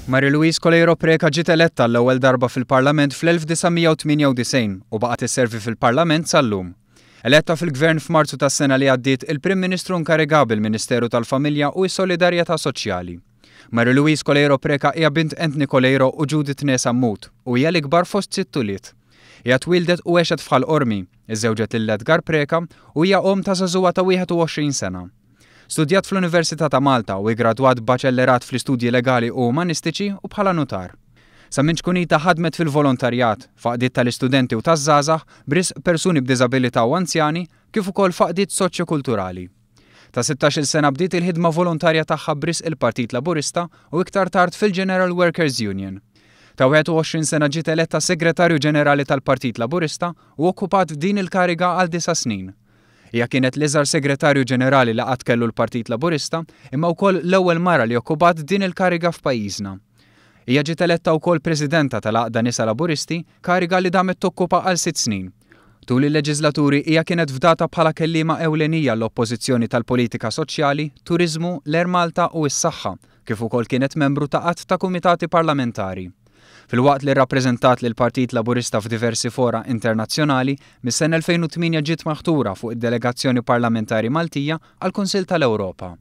Marie Louise Coleiro Preca ġiet eletta għall-ewwel darba fil-Parlament fl-1998 u baqgħet isservi fil-Parlament sal-lum. Eletta fil-Gvern f'Marzu tas-sena li għaddiet, il-Prim Ministru inkarigaha bil-Ministeru tal-Familja u s-Solidarjetà Soċjali. Marie Louise Coleiro Preca hija bint Anthony Coleiro u Judith née Sammut u hija l-ikbar fost sitt ulied. Hija twieldet u għexet f'Ħal Qormi, iżżewġet lil Edgar Preca u hija omm ta' żagħżugħa ta' 21 sena. Studjat fl-Università ta' Malta u iggradwat b'Baċellerat fl-Istudji Legali u Umanistiċi u bħala nutar. Sa minn ċkunitha ħadmet fil-volontarjat, f'għaqdiet tal-istudenti u taż-żgħażagħ, b'risq persuni b'diżabilità u anzjani, kif ukoll f'għaqdiet soċjokulturali. Ta' sittax-il sena bdiet il-ħidma volontarja tagħha b'risq il-Partit Laburista u iktar tard fil-General Workers' Union. Ta' 21 sena ġiet eletta Segretarju Ġenerali tal-Partit Laburista u okkupat din il-kariga għal disa' snin. Hija kienet l-iżgħar Segretarju Ġenerali li qatt kellu l-Partit Laburista, imma wkoll l-ewwel mara li okkupat din il-kariga f'pajjiżna. Hija ġiet eletta wkoll Presidenta tal-Għaqda Nisa Laburisti, kariga li damet tokkupa għal sitt snin. Tul il-leġiżlaturi hija kienet fdata bħala kelliema ewlenija għall-Oppożizzjoni tal-Politika Soċjali, Turiżmu, l-Air Malta u s-Saħħa, kif ukoll kienet membru ta' għadd ta' kumitati parlamentari. Filwaqt li rrappreżentat lill-Partit Laburista f'diversi fora internazzjonali, mis-sena 2008 ġiet maħtura fuq id-delegazzjoni parlamentari Maltija għall-Kunsill tal-Ewropa.